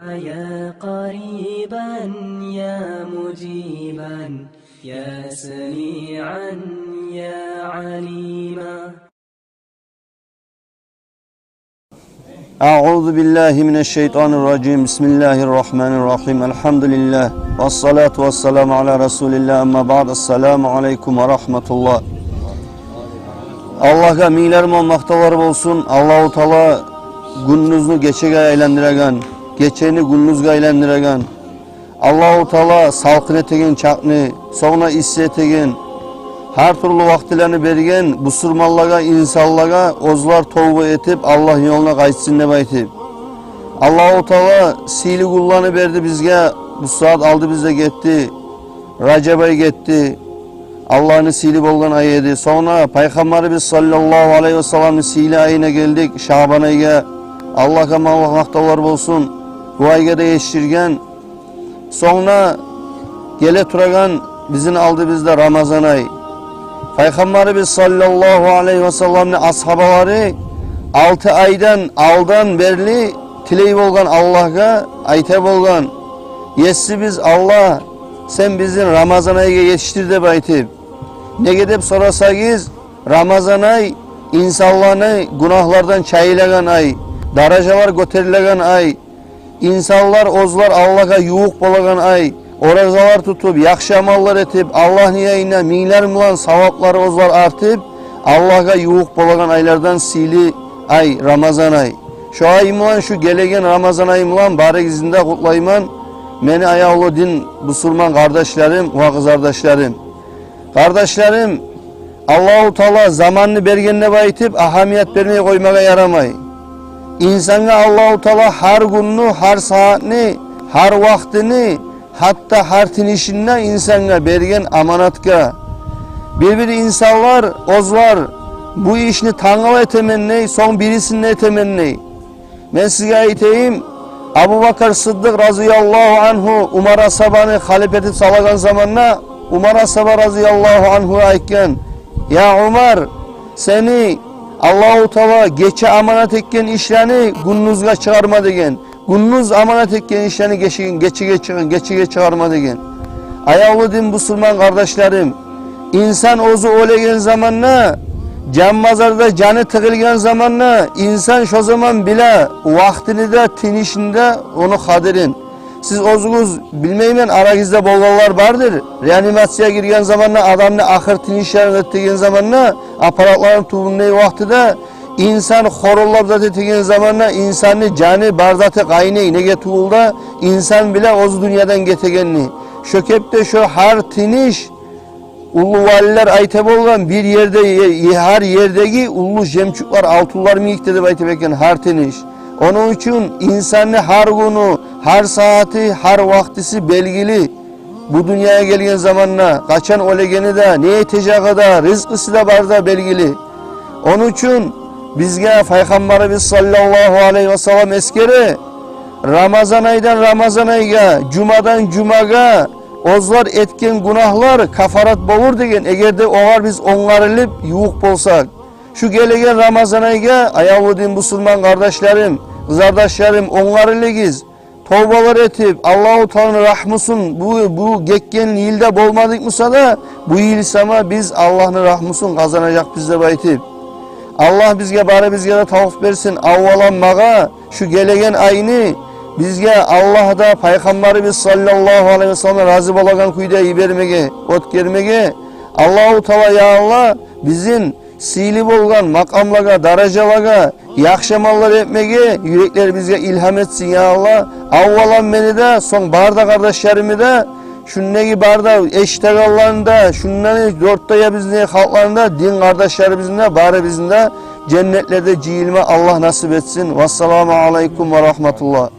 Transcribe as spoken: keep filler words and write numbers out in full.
يا قريبا يا مجيبا يا سميعا يا عليما. أعوذ بالله من الشيطان الرجيم. بسم الله الرحمن الرحيم. الحمد لله. والصلاة والسلام على رسول الله. أما بعد. السلام عليكم ورحمة الله. Аллагьгъа минглер мол макътавлар болсун. Аллагьу Таала гюндюзню гечеге айландырагъан, гечени гюндюзге айландырагъан, Аллагьу Таала салкъын этеген чакъны, сонг да исси этеген, гьар тюрлю вакътилени берген бусурманлагъа, инсанлагъа, оьзлер товба этип, Аллагьны ёлуна къайтсын деп айтып. Аллагьу Таала сыйлы гюнлени берди бизге, бу сагьат алдыбызда гетди, Ражаб ай гетди. Аллагьны сыйлы болгъан ай эди. Сонг да Пайхаммарыбыз саллаллагьу алайгьи васалламны сыйлы айына гелдик, Шаъбан айгъа. Аллагьгъа макътавлар болсун, бу айгъа да етишдирген. Сонг да геле турагъан бизин алдыбызда Рамазан ай. Пайхаммарыбыз саллаллагьу алайгьи васалламны асгьабалары алты айдан алдан берли тилей болгъан Аллагьгъа, айта болгъан: «Есибиз Аллагь, сен бизин Рамазан айгъа етишдир», — деп айтып. Неге деп сорасагъыз, Рамазан ай инсанланы гюнагьлардан чайылагъан ай, даражалар гётерилеген ай, инсанлар оьзлер Аллагьгъа ювукъ болагъан ай, оразалар тутуп, яхшы амаллар этип, Аллагьны янына минглер булан саваплары оьзлер артып, Аллагьгъа ювукъ болагъан айлардан сыйлы ай Рамазан ай. Шо ай булан, шу гелеген Рамазан ай булан барыгъызны да къутлайман, мени аявлу дин бусурман къардашларым ва къызардашларым. Къардашларым, Аллагьу Таала заманны берген деп айтып, агьамият бермей къоймагъа ярамай. Инсангъа Аллагьу Таала гьар гюнню, гьар сагьатны, гьар вакътини, гьатта гьар тынышын да инсангъа берген аманатгъа. Бир-бир инсанлар оьзлер бу ишни тангала этемен дей, сонг бирисин де этемен дей. Мен сизге айтайым, Абубакар Сыддыкъ разияллагьу ангьу Умар асгьабаны халиф этип салагъан заманда, Умар асгьаба разияллагьу ангьу айтгъан: «Я Умар, сени Аллагьу Таала гече аманат этген ишлени гюндюзге чыгъарма», — деген. «Гюндюз аманат этген ишлени гече-, гечеге чыгъ-, гечеге чыгъарма», — деген. Аявлу дин бусурман къардашларым, инсан оьзю оьлеген заманда, жан базарда жаны тыгъылгъан заманда, инсан шо заман биле вакътини де, тынышын да, ону къадирин. Сиз оьзюгюз, билмеймен, арагъызда болгъанлар бардыр, реанимация гирген заманда, адамны ахыр тынышларын этеген заманда, аппаратланы тюбюндеги вакътиде инсан хоруллап зат этеген заманда, инсанны жаны, бар заты къайнай. Неге тюгюл де, инсан биле оьзю дюньядан гетегенни. Шо кепде шо гьар тыныш, уллу валилер айта болгъан, бир ерде, е-, е-, гьар ердеги уллу жемчуклар, алтынлар йимик де деп айтып экен гьар тыныш. Ону учун инсанны гьар гюню, гьар сагьаты, гьар вакътиси белгили. Бу дюньягъа гелген заманда, къачан оьлегени де, не этежеги де, ризкъысы да бары да белгили. Ону учун бизге Пайхаммарыбыз саллаллагьу алайгьи васаллам эсгере: «Рамазан айдан Рамазан айгъа, жумадан жумагъа оьзлер этген гюнагьлар кафарат болур», — деген, эгер де огъар биз онгарылып ювукъ болсакъ. Шу гелеген Рамазан айгъа, аявлу дин бусурман къардашларым, къызардашларым, онгарылыгъыз. Товбалар этип, Аллагьу Тааланы рагьмусун, бу, бу гетген йылда болмадыкъ буса да, бу йыл сама биз Аллагьны рагьмусун къазанажакъбыз деп айтып. Аллагь бизге, барыбызгъа да тавфикъ берсин. Аввалан магъа шу гелеген айны бизге Аллагь да, Пайхаммарыбыз саллаллагьу алайгьи васаллам рази болагъан кюйде йибермеге, оьтгермеге. Аллагьу Таала, я Аллагь, бизин сыйлы болгъан макъамлагъа, даражалагъа, яхшы амаллар этмеге юреклерибизге илгьам этсин, я Аллагь. Аввалан мени де, сонг бары да къардашларымны да, шундагъы бары да эшитегенлени де, шундан дёрт де ябызны халкъланы да, дин къардашларыбызны да, барыбызны да женнетлерде жыйылма Аллагь насип этсин. Вассаламу алайкум ва рагьматуллагь.